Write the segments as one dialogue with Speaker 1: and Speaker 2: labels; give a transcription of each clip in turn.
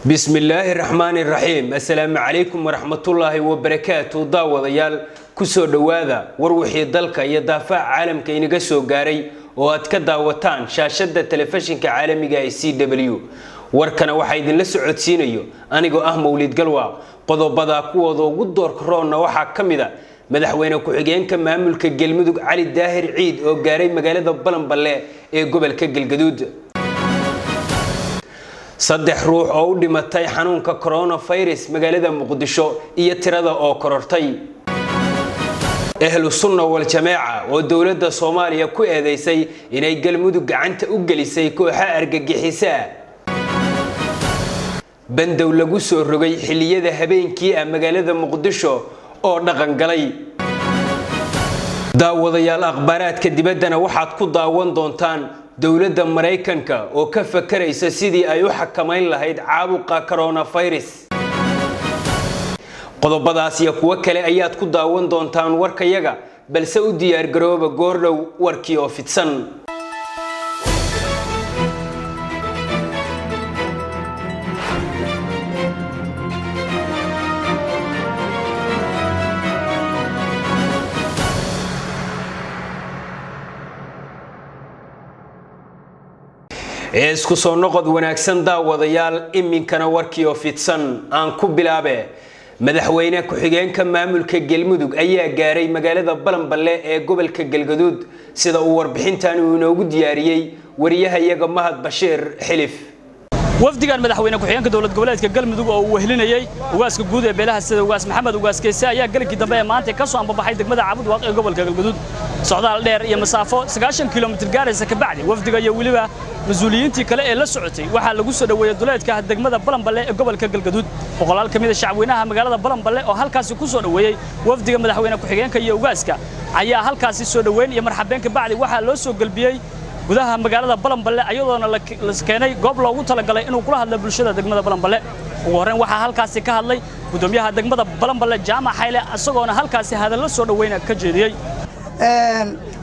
Speaker 1: Bismillaahi raxmaani raxiim. Assalaamu calaykum waraxmatullaahi wabarakaatu. Daawadayaal, kusoo dhowaada war wixii dalka iyo daafaha caalamka inaga soo gaaray oo aad ka daawataan shaashada telefishinka caalamiga ee CW. Warkana waxaa idinla socodsiinayo anigoo ah Mawlid Galwa. Qodobada kuwooda ugu doorka roonna waxaa ka mid a madaxweyne ku-xigeenka maamulka Galmudug Cali Daahir Ciid oo gaaray magaalada Balanballe ee gobolka Galgaduud, 3 ruux oo u dhimatay xanuunka coronavirus magaalada Muqdisho iyo tirada oo korortay, Ahlu Sunna wal Jameeca oo dowladda Soomaaliya ku eedeysay inay Galmudug gacanta u gelisay kooxa argagixisa, bandow lagu soo rogay xilliyada habeenkii ah magaalada Muqdisho oo dhaqan galay. Daawadayaal, akhbaaraadka dibaddana waxaad ku daawan doontaan dowladda Maraykanka oo ka fakaraysa sidii ay u xakamayn lahayd caabuqa coronavirus. Qodobadaas iyo kuwo kale ayaad ku daawan doontaan warkayaga, balse u diyaargarooba goordhow warkii oo fidsan. Isku soo noqod wanaagsan, daawadayaal. Iminkana warkii oo fidsan. Aan ku bilaabe, madaxweyne ku-xigeenka maamulka Galmudug ayaa gaaray magaalada Balanballe ee gobolka Galgaduud, sida uu warbixintan uu inoogu diyaariyey wariyahayaga Mahad Bashiir Xilif.
Speaker 2: Wafdigan madaxweyne ku-xigeenka dowlad goboleedka Galmudug oo uu wehelinayay ugaaska guud ee beelaha sida Ugaas Maxamed Ugaas Keyse ayaa galinkii dambe ee maanta ka soo ambabaxay degmada Cabudwaaq ee gobolka Galgaduud. Socdaal dheer iyo masaafo 90 kilomitir gaaraysa ka bacdi, wafdiga iyo weliba mas-uuliyiintii kale ee la socotay waxaa lagu soo dhoweeyey duleedka degmada Balanballe ee gobolka Galgaduud. Boqolaal ka mid a shacabweynaha magaalada Balanballe oo halkaasi ku soo dhoweeyey wafdiga madaxweyne ku-xigeenka iyo ugaaska ayaa halkaasi soo dhoweyn iyo marxabeen ka bacdi waxaa loo soo gelbiyey gudaha magaalada Balanballe, ayadoona la keenay goob loogu talagalay inuu kula hadlo bulshada degmada Balanballe. Ugu horreyn waxaa halkaasi ka hadlay gudoomiyaha degmada Balanballe, Jaamac Xayle, isagoona halkaasi hadallo soo dhoweyna ka jeediyey.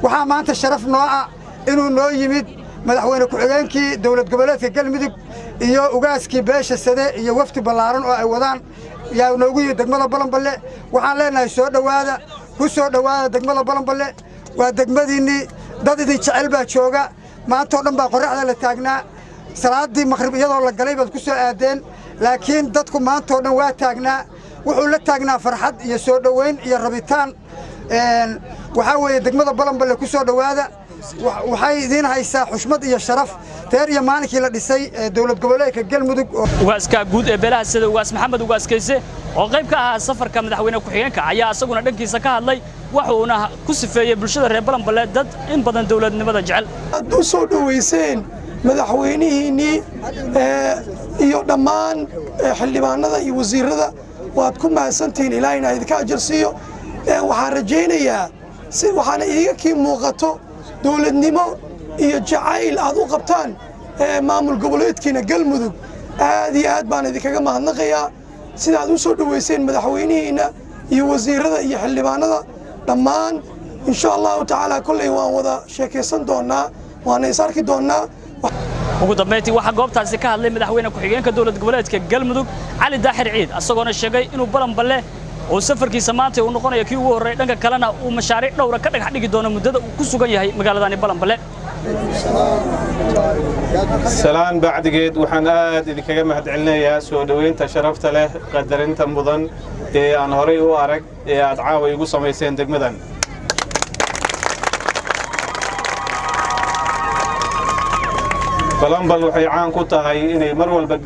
Speaker 3: Waxaa maanta sharaf noo ah inuu noo yimid madaxweyne ku-xigeenkii dowlad goboleedka Galmudug iyo ugaaskii beesha Sade iyo wafdi ballaaran oo ay wadaan yaa noogu yimid degmada Balanballe. Waxaan leenahay, soo dhowaada, ku soo dhowaada degmada Balanballe. Waa degmadiinnii, dad idin jecel baa jooga. Maantao dhan baa qorraxda la taagnaa, salaaddii maqrib iyadoo la galay baad ku soo aadeen, laakiin dadku maantao dhan waa taagnaa. Wuxuu la taagnaa farxad iyo soo dhowayn iyo rabitaan. Waxaa weeye, degmada Balanballe ku soo dhowaada. Waxay idiin haysaa xushmad iyo sharaf teer iyo maalinkii la dhisay dowlad goboleedka Galmudug.
Speaker 2: Ugaaska guud ee beelaha sida Ugaas Maxamed Ugaas Keyse oo qayb ka ahaa safarka madaxweyne ku-xigeenka ayaa isaguna dhankiisa ka hadlay, wuxuuna ku sifeeyey bulshada reer Balanballe dad in badan dowladnimada jecel.
Speaker 4: Aad u soo dhoweyseen madaxweynihiinnii iyo dhammaan xildhibaanada iyo wasiirada, waad ku mahadsantihiin. Ilaahayna idinka ajar siiyo. Waxaan rajaynayaa si waxaana iiga kii muuqato dowladnimo iyo jacayl aad u qabtaan maamul goboleedkiina Galmudug. Aad iyo aad baan idinkaga mahadnaqayaa sidaad u soo dhoweyseen madaxweynihiinna iyo wasiirada iyo xildhibaanada dhammaan. Insha Allahu tacaala, kolley waan wada sheekaysan doonnaa, waana is arki doonnaa.
Speaker 2: Ugu dambayntii waxaa goobtaasi ka hadlay madaxweyne ku-xigeenka dowlad goboleedka Galmudug Cali Daahir Ciid, isagoona sheegay inuu Balanballe oo safarkiisa maanta uu noqonayo kii ugu horreeyay, dhanka kalena uu mashaariic dhowra ka dhagax dhigi doono muddada uu ku sugan yahay magaaladani Balanballe.
Speaker 5: Salaan bacdigeed, waxaan aad idinkaga mahadcelinayaa soo dhoweynta sharafta leh, qadarinta mudan ee aan horay u arag ee aad caawa igu samayseen degmadan. Balanbal waxay caan ku tahay inay mar walba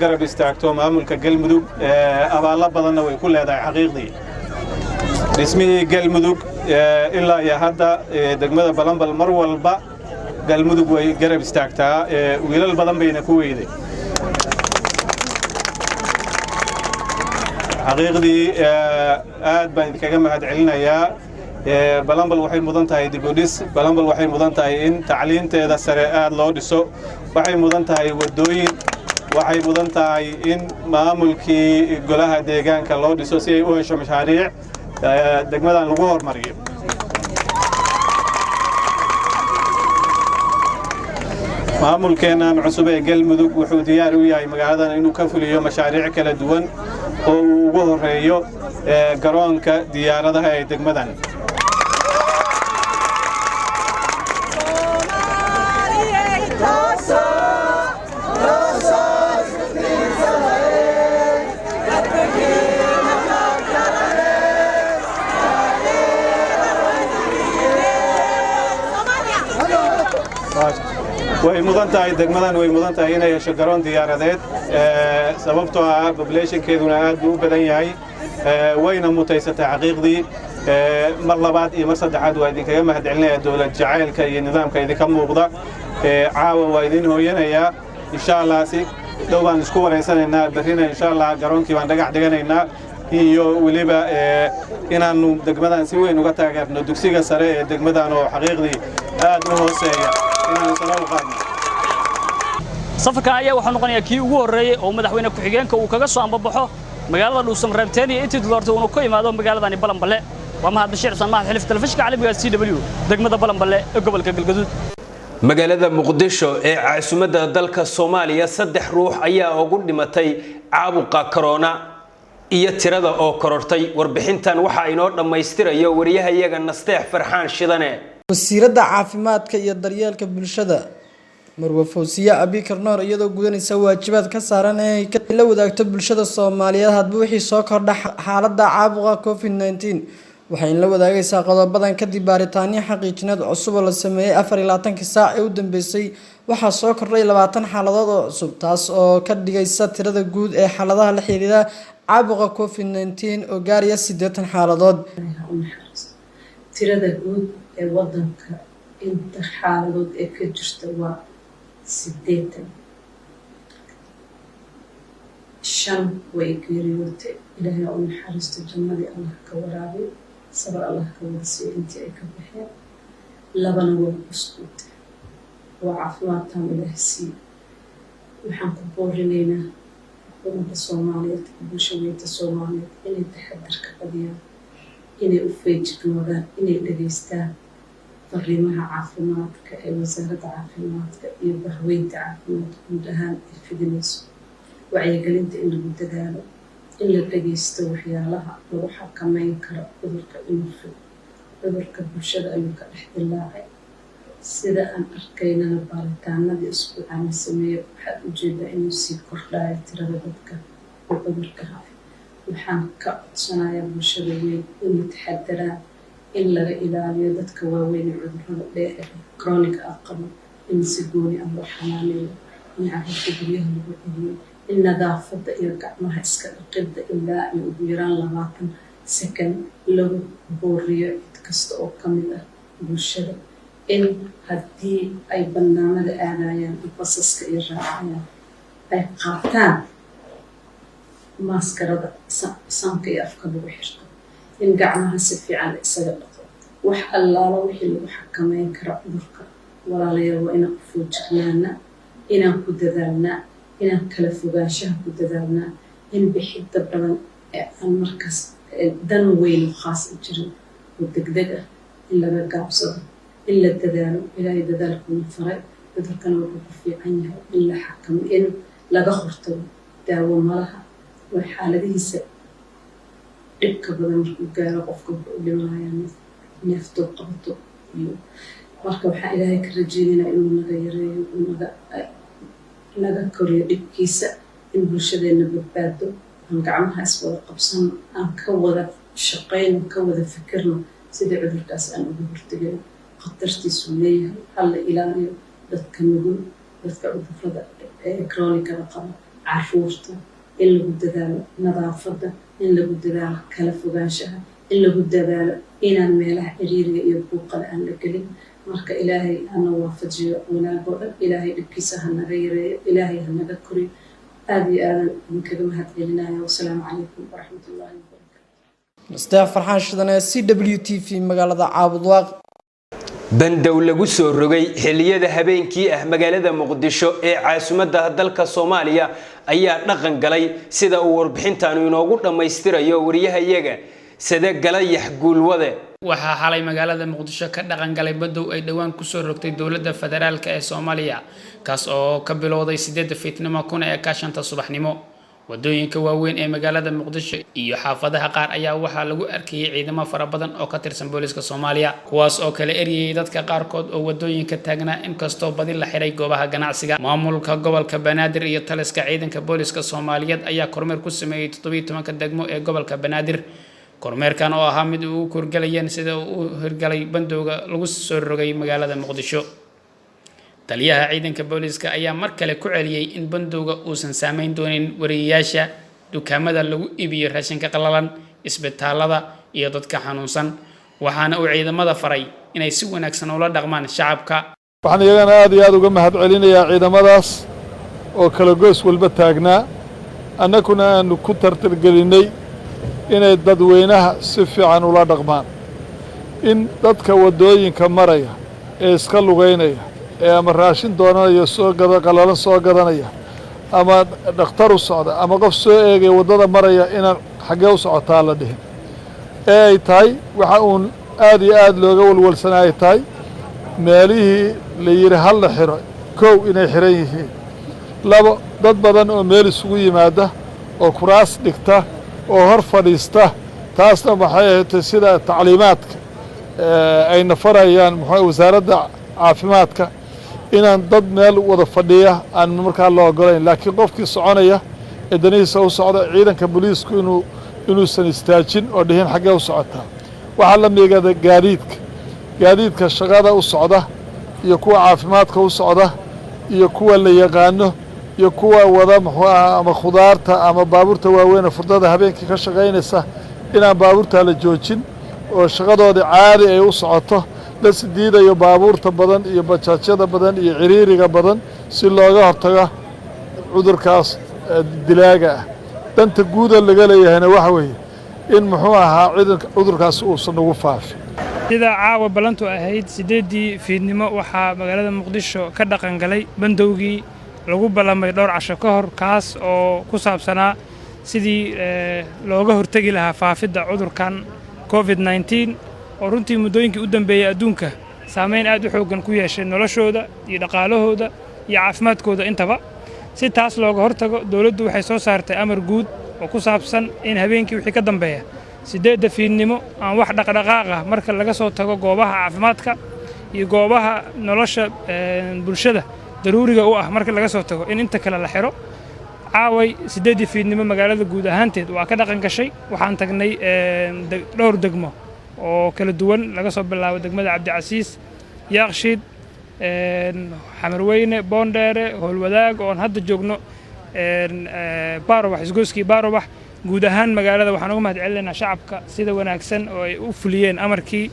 Speaker 5: garab istaagto maamulka Galmudug, abaallo badanna way ku leedahay. Xaqiiqdii, dhismihii Galmudug ilaa iyo hadda degmada Balanbal mar walba Galmudug way garab istaagtaa, wiilal badan bayna ku weyday. Xaqiiqdii, aad baan idinkaga mahad celinayaa. Balanbal waxay mudan tahay dibudhis. Balanbal waxay mudan tahay in tacliinteeda sare aad loo dhiso. Waxay mudan tahay waddooyin. Waxay mudan tahay in maamulkii golaha deegaanka loo dhiso si ay u hesho mashaariic degmadan lagu hormariyo. Maamulkeennan cusub ee Galmudug wuxuu diyaar u yahay magaaladan inuu ka fuliyo mashaariic kala duwan oo uu ugu horreeyo garoonka diyaaradaha ee degmadan. Way mudan tahay degmadan, way mudan tahay inay hesho garoon diyaaradeed, sababtoo ah populationkeeduna aad buu u badan yahay, wayna mutaysatay xaqiiqdii. Mar labaad iyo mar saddexaad waa idinkaga mahadcelinaya dowlad jacaylka iyo nidaamka idinka muuqda. Caawa waa idin hooyanayaa, insha Allah si dhow baan isku wareysanaynaa. Berrina insha Allah garoonkii baan dhagax dhiganaynaa, iyo weliba inaannu degmadan si weyn uga taageerno dugsiga sare ee degmadan oo xaqiiqdii aad u hooseeya inaanu sare u qaadno.
Speaker 2: Safarkan ayaa wuxuu noqonayaa kii ugu horreeyey oo madaxweyne ku-xigeenka uu kaga soo ambabaxo magaalada Dhuusamareeb iyo intii duloortay uuna ku imaado magaaladani Balanballe. Waa Mahad Bashiir Cusmaan, Mahad Xilif, telefishinka caalamiga CW, degmada Balanballe ee gobolka Galgaduud.
Speaker 1: Magaalada Muqdisho ee caasimadda dalka Soomaaliya saddex ruux ayaa ugu dhimatay caabuqa corona iyo tirada oo korortay. Warbixintan waxaa inoo dhammaystirayo wariyahayaga Nasteex Farxaan Shidane.
Speaker 6: Wasiiradda Caafimaadka iyo Daryeelka Bulshada, Marwe Fawsiye Abikar Noor, iyadoo gudanaysa waajibaad ka saaran inay la wadaagto bulshada Soomaaliyeed hadba wixii soo kordha xaaladda caabuqa COVID-19, waxay la wadaagaysaa qodobadan. Kadib baaritaanyo xaqiijineed cusub oo la sameeyey 24-kii saac ee u dambeysay, waxaa soo kordhay 20 xaaladood oo cusub, taas oo ka dhigaysa tirada guud ee xaaladaha la xiriira caabuqa COVID-19 oo gaaraya 80 xaaladood.
Speaker 7: Tirada guud ee wadanka inta xaaladood ee ka jirta waa 80. Shan way geeriyootay, Ilaahay u naxariisto, jannadii Allah ka waraabiyo, sabar Allah ka wada siiyo intii ay ka baxeen. Labana waa buskuutay, waa caafimaad taam Ilaah siiyo. Waxaan ku boorinaynaa ummadda Soomaaliyeed, bulshaweynta Soomaaliyeed, inay taxadar ka badiyaan, inay u feejignoodaan, inay dhageystaan fariimaha caafimaadka ee Wasaaradda Caafimaadka iyo bahweynta caafimaadka guud ahaan ay fidinayso. Wacyigelinta in lagu dadaalo, in la dhageysto waxyaalaha lagu xakameyn karo cudurka inuu fido. Cudurka bulshada ayuu ka dhex dilaacay sida aan arkaynana. Baaritaanadii isbuucan la sameeyey waxaad ujeedaa inuu sii kordhayo tirada dadka uu cudurka hayo. Waxaan ka codsanayaa bulshada weyn inay taxadaraan, in laga ilaaliyo dadka waaweyn ee cudurrada dheer chronic ah qabo, in si gooni ah loo xanaaneeyo, in carruurta guryaha lagu celiyo, in nadaafadda iyo gacmaha iska dhaqidda ilaa iyo ugu yaraan 20 second lagu booriyo cid kasta oo ka mid ah bulshada, in haddii ay bannaanada aadayaan, basaska iyo raacayaan, ay qaataan maaskarada sanka iyo afka lagu xirto, in gacmaha si fiican la isaga dhaqo. Wax allaala wixii lagu xakameyn kara cudurka, walaalayaal, waa inaan ku foojignaanaa, inaan ku dadaalnaa, inaan kala fogaanshaha ku dadaalnaa, in bixidda badan ee aan markaas dan weyn oo khaas u jirin oo degdeg ah in laga gaabsado, in la dadaalo. Ilaahay dadaalkuuna faray. Cudurkana wuxuu ku fiican yahay in la xakamo, in laga hortago. Daawo malaha oo xaaladihiisa dhibka badan markuu gaaro qofka wuxuu u dhimanayaa neeftoo qabato. Iyo marka waxaan Ilaahay ka rajeynaynaa inuu naga yareeyo, naga koriyo dhibkiisa, in bulshadeenna badbaado. Aan gacmaha iswada qabsano, aan ka wada shaqayno, ka wada fikirno sidii cudurkaas aan uga hortegayno. Khatartiisuu leeyahay. Hala ilaaliyo dadka nugul, dadka cudurrada chronicada qaba, caruurta. In lagu dadaalo nadaafadda, in lagu dadaalo kala fogaanshaha, in lagu dadaalo inaan meelaha ciriiriga iyo buuqale aan la gelin. Marka Ilaahay hana waafajiyo wanaag oo dhan, Ilaahay dhibkiisa ha naga yareeyo, Ilaahay ha naga koriyo. Aada iyo aadan idinkaga mahad celinaya. Wasalaamu calaykum waraxmatullaahi wabarakaatu.
Speaker 6: Nasteex Farxaan Shidane, CWTV, magaalada Caabudwaaq.
Speaker 1: Bandow lagu soo rogay xilliyada habeenkii ah magaalada Muqdisho ee caasimadda dalka Soomaaliya ayaa dhaqan galay, sida uu warbixintaanu inoogu dhammaystirayo wariyahayaga Sade Galayax Guulwade.
Speaker 8: Waxaa xalay magaalada Muqdisho ka dhaqangalay badow ay dhowaan kusoo rogtay dowladda federaalka ee Soomaaliya, kaas oo ka bilowday 8-da fiidnimo kuna ekaa 5-ta subaxnimo. Wadooyinka waaweyn ee magaalada Muqdisho iyo xaafadaha qaar ayaa waxaa lagu arkayay ciidamo fara badan oo ka tirsan booliiska Soomaaliya, kuwaas oo kala eryayay dadka qaarkood oo wadooyinka taagnaa, inkastoo badi la xiray goobaha ganacsiga. Maamulka gobolka Banaadir iyo taliska ciidanka booliiska Soomaaliyeed ayaa kormeer ku sameeyey 17-ka degmo ee gobolka Banaadir. Kormeerkan oo ahaa mid uu u kurgalayeen sida uu u hirgalay bandowga lagu soo rogay magaalada Muqdisho. Taliyaha ciidanka booliiska ayaa mar kale ku celiyey in bandowga uusan saameyn doonin wariyeyaasha, dukaamada lagu iibiyo raashinka qalalan, isbitaalada iyo dadka xanuunsan, waxaana uu ciidamada faray inay si wanaagsan ula dhaqmaan shacabka.
Speaker 9: Waxaan iyagana aad iyo aad uga mahad celinayaa ciidamadaas oo kala goys walba taagnaa, annaguna aanu ku tartargelinnay inay dadweynaha si fiican ula dhaqmaan, in dadka waddooyinka maraya ee iska lugaynaya ee ama raashin doonanaya soo gada qalalan soo gadanaya ama dhakhtar u socda ama qof soo eegaya waddada maraya inaan xaggee u socotaa la dhihin, ee ay tahay waxa uun aad iyo aad looga walwalsanaa ay tahay meelihii la yidhi hal la xiro, kow inay xihan yihiin, labo dad badan oo meel isugu yimaada oo kuraas dhigta oo hor fadhiista. Taasna waxay ahayd sida tacliimaadka ayna farayaan muxuu wasaaradda caafimaadka, inaan dad meel wada fadhiya aan markaa la ogolayn, laakiin qofkii soconaya ee danihiisa u socda ciidanka booliisku inuusan istaajin oo dhihin xaggee u socotaa. Waxaa la miigada gaadiidka shaqada u socda iyo kuwa caafimaadka u socda iyo kuwa la yaqaano iyo kuwa wada muxuu aha ama khudaarta ama baabuurta waaweyn ee furdada habeenkii ka shaqaynaysa, inaan baabuurtaa la joojin oo shaqadoodii caadi ay u socoto, lasi diidayo baabuurta badan iyo bajaajyada badan iyo ciriiriga badan si looga hortago cudurkaas dilaaga ah. Danta guuda laga leeyahayna waxa weeye in muxuu ahaa cudurkaas uusan ugu faafin.
Speaker 10: Sida caawa ballantu ahayd, 8-dii fiidnimo waxaa magaalada Muqdisho ka dhaqangalay bandowgii lagu ballamay dhowr casho ka hor, kaas oo ku saabsanaa sidii looga hortegi lahaa faafidda cudurkan COVID-19, oo runtii muddooyinkii u dambeeyey adduunka saamayn aad u xooggan ku yeeshay noloshooda iyo dhaqaalahooda iyo caafimaadkooda intaba. Si taas looga hortago, dowladdu waxay soo saartay amar guud oo ku saabsan in habeenkii wixii ka dambeeya 8-da fiidnimo aan wax dhaqdhaqaaq ah, marka laga soo tago goobaha caafimaadka iyo goobaha nolosha bulshada daruuriga u ah marka laga soo tago, in inta kale la xiro. Caaway 8-dii fiidnimo magaalada guud ahaanteed waa ka dhaqan gashay. Waxaan tagnay dhowr degmo oo kala duwan, laga soo bilaabo degmada Cabdicasiis, Yaaqshiid, Xamarweyne, Boondheere, Howlwadaag oon hadda joogno, Baarobax, isgoyskii Baarobax. Guud ahaan magaalada waxaan uga mahad celinaynaa shacabka sida wanaagsan oo ay u fuliyeen amarkii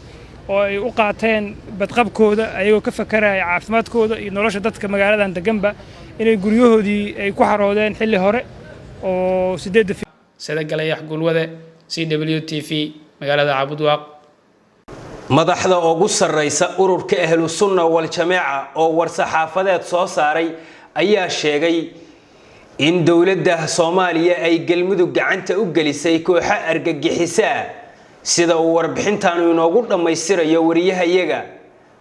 Speaker 10: oo ay u qaateen badqabkooda, ayagoo ka fakaraya caafimaadkooda iyo nolosha dadka magaaladan deganba, inay guryahoodii ay ku xaroodeen xilli hore oo 8-da.
Speaker 8: Sida Galayax Gulwade, CWTV, magaalada Cabudwaaq.
Speaker 1: Madaxda ugu sarreysa ururka Ahlu Sunna wal Jameeca oo war-saxaafadeed soo saaray ayaa sheegay in dowladda Soomaaliya ay Galmudug gacanta u gelisay kooxo argagixisaa, sida uu warbixintaanu inoogu dhammaystirayo wariyahayaga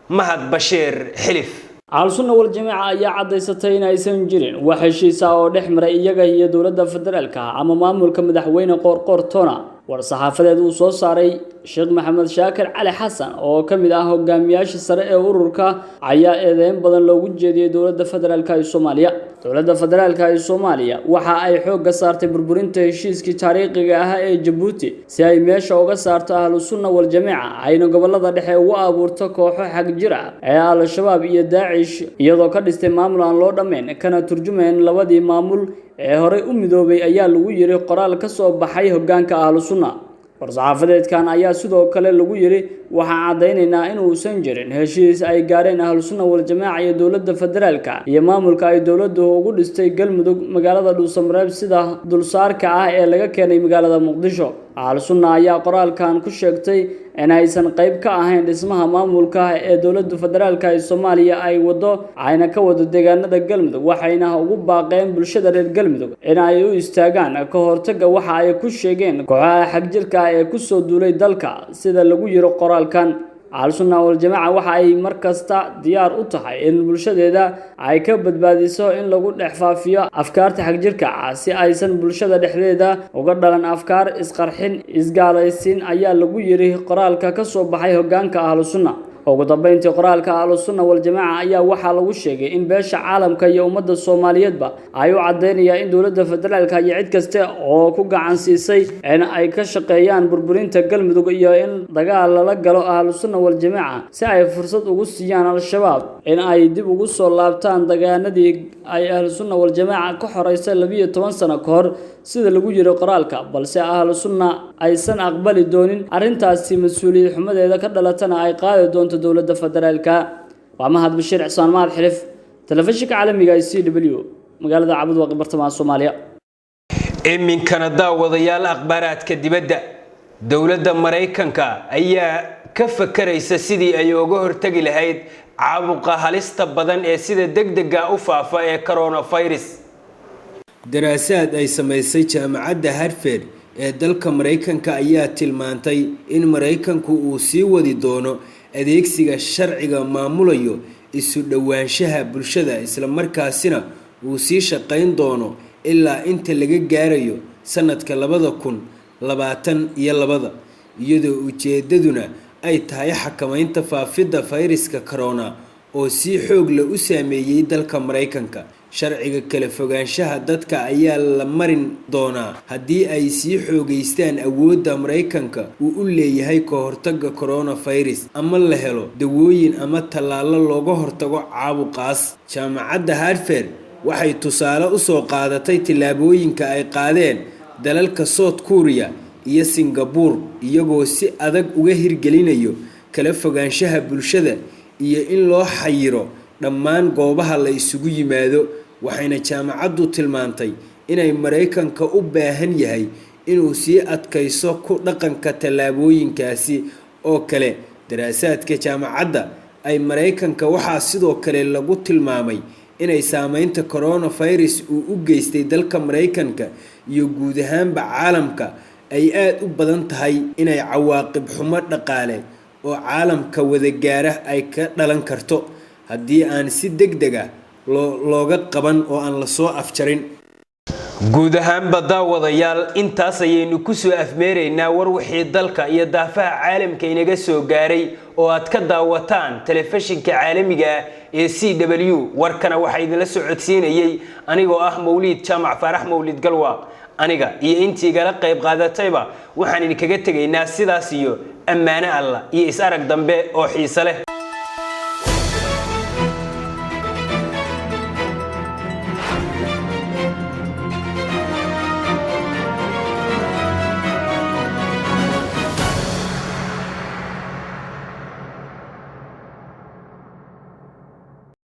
Speaker 1: Mahad Bashiir Xilif.
Speaker 2: Ahlusunna wal-Jamaaca ayaa caddaysatay in aysan jirin wax heshiisa oo dhex maray iyaga iyo dowladda federaalka ama maamulka madaxweyne Qoorqoor Tona. War-saxaafadeed uu soo saaray Sheekh Maxamed Shaakir Cali Xasan oo ka mid ah hogaamiyaasha sare ee ururka ayaa eedeyn badan loogu jeediyey dowladda federaalka ee Soomaaliya. Dowladda federaalka ee Soomaaliya waxa ay xoogga saartay burburinta heshiiskii taariikhiga ahaa ee Jabuuti si ay meesha uga saarto Ahlu Sunna wal Jamaaca, ayna gobolada dhexe ugu abuurto kooxo xag jir ah ee Al-Shabaab iyo Daacish, iyadoo ka dhistay maamul aan loo dhammayn kana turjumayn labadii maamul ee horey u midoobay, ayaa lagu yiri qoraal ka soo baxay hoggaanka Ahlu Sunna. War-saxaafadeedkan ayaa sidoo kale lagu yiri: Waxaan caddaynaynaa in uusan jirin heshiis ay gaareen Ahlu Sunna wal Jamaaca iyo dowladda federaalka iyo maamulka ay dowladdu ugu dhistay Galmudug magaalada Dhuusamareeb, sida dulsaarka ah ee laga keenay magaalada Muqdisho. Ahlu Sunna ayaa qoraalkan ku sheegtay in aysan qayb ka ahayn dhismaha maamulka ee dowladda federaalka ee Soomaaliya ay wado, ayna ka wado deegaanada Galmudug, waxayna ugu baaqeen bulshada reer Galmudug in ay u istaagaan ka hortagga waxa ay ku sheegeen kooxaha xagjirka ah ee kusoo duulay dalka. Sida lagu yiro qoraalkan, Ahlusunna Waljamaaca waxa ay mar kasta diyaar u tahay in bulshadeeda ay ka badbaadiso in lagu dhex faafiyo afkaarta xagjirka ah, si aysan bulshada dhexdeeda uga dhalan afkaar isqarxin, isgaalaysiin, ayaa lagu yiri qoraalka ka soo baxay hoggaanka Ahlusunna. Ugu dambeyntii, qoraalka Ahlusunna Waljamaaca ayaa waxaa lagu sheegay in beesha caalamka iyo ummadda Soomaaliyeedba ay u caddeynayaan in dowladda federaalka iyo cid kasta oo ku gacan siisay in ay ka shaqeeyaan burburinta Galmudug iyo in dagaal lala galo Ahlusunna Waljamaaca, si ay fursad ugu siiyaan Al-Shabaab in ay dib ugu soo laabtaan deegaanadii ay Ahlusunna Waljamaaca ka xoreysay 12 sano ka hor, sida lagu yiri qoraalka. Balse Ahlusunna aysan aqbali doonin arrintaasi, mas-uuliyad xumadeeda ka dhalatana ay qaadi doonto dowladda federaalka. Waa Mahad Bashiir Cismaan, Mahad Xilif, telefishinka caalamiga ee CW, magaalada Cabudwaaqi, bartamaha Soomaaliya.
Speaker 1: Iminkana, daawadayaal, akhbaaraadka dibadda. Dowladda Maraykanka ayaa ka fakaraysa sidii ay uga hortegi lahayd caabuqa halista badan ee sida degdega u faafa ee coronavirus.
Speaker 11: Daraasaad ay samaysay jaamacadda Harvard ee dalka Maraykanka ayaa tilmaantay in Maraykanku uu sii wadi doono adeegsiga sharciga maamulayo isu dhowaanshaha bulshada, islamarkaasina uu sii shaqayn doono ilaa inta laga gaarayo sanadka 2022, iyadoo ujeedaduna ay tahay xakameynta faafidda fayraska corona oo si xoog leh u saameeyey dalka Maraykanka. Sharciga kala fogaanshaha dadka ayaa la marin doonaa haddii ay sii xoogeystaan awoodda Maraykanka uu u leeyahay ka hortagga coronavirus, ama la helo dawooyin ama tallaalo looga hortago caabuqaas. Jaamacadda Harvard waxay tusaale usoo qaadatay tillaabooyinka ay qaadeen dalalka South Korea iyo Singapore, iyagoo si adag uga hirgelinayo kala fogaanshaha bulshada iyo in loo xayiro dhammaan goobaha la isugu yimaado. Waxayna jaamacaddu tilmaantay inay Maraykanka u baahan yahay inuu sii adkayso ku dhaqanka tallaabooyinkaasi oo kale. Daraasaadka jaamacadda ay Maraykanka waxaa sidoo kale lagu tilmaamay inay saameynta coronavirus uu u geystay dalka Maraykanka iyo guud ahaanba caalamka ay aada u badan tahay inay cawaaqib xumo dhaqaale oo caalamka wada gaara ay ka dhalan karto haddii aan si deg deg ah loo looga qaban oo aan lasoo afjarin.
Speaker 1: Guud ahaanba, daawadayaal, intaas ayaynu kusoo afmeeraynaa war wixii dalka iyo daafaha caalamka inaga soo gaaray oo aad ka daawataan telefishinka caalamiga ah ee CW. Warkana waxaa idinla socodsiinayey anigoo ah Mawliid Jaamac Faarax, Mawliid Galwaaq. Aniga iyo intii igala qayb qaadatayba waxaan idinkaga tegaynaa sidaas iyo ammaano Alla iyo is arag dambe oo xiise leh.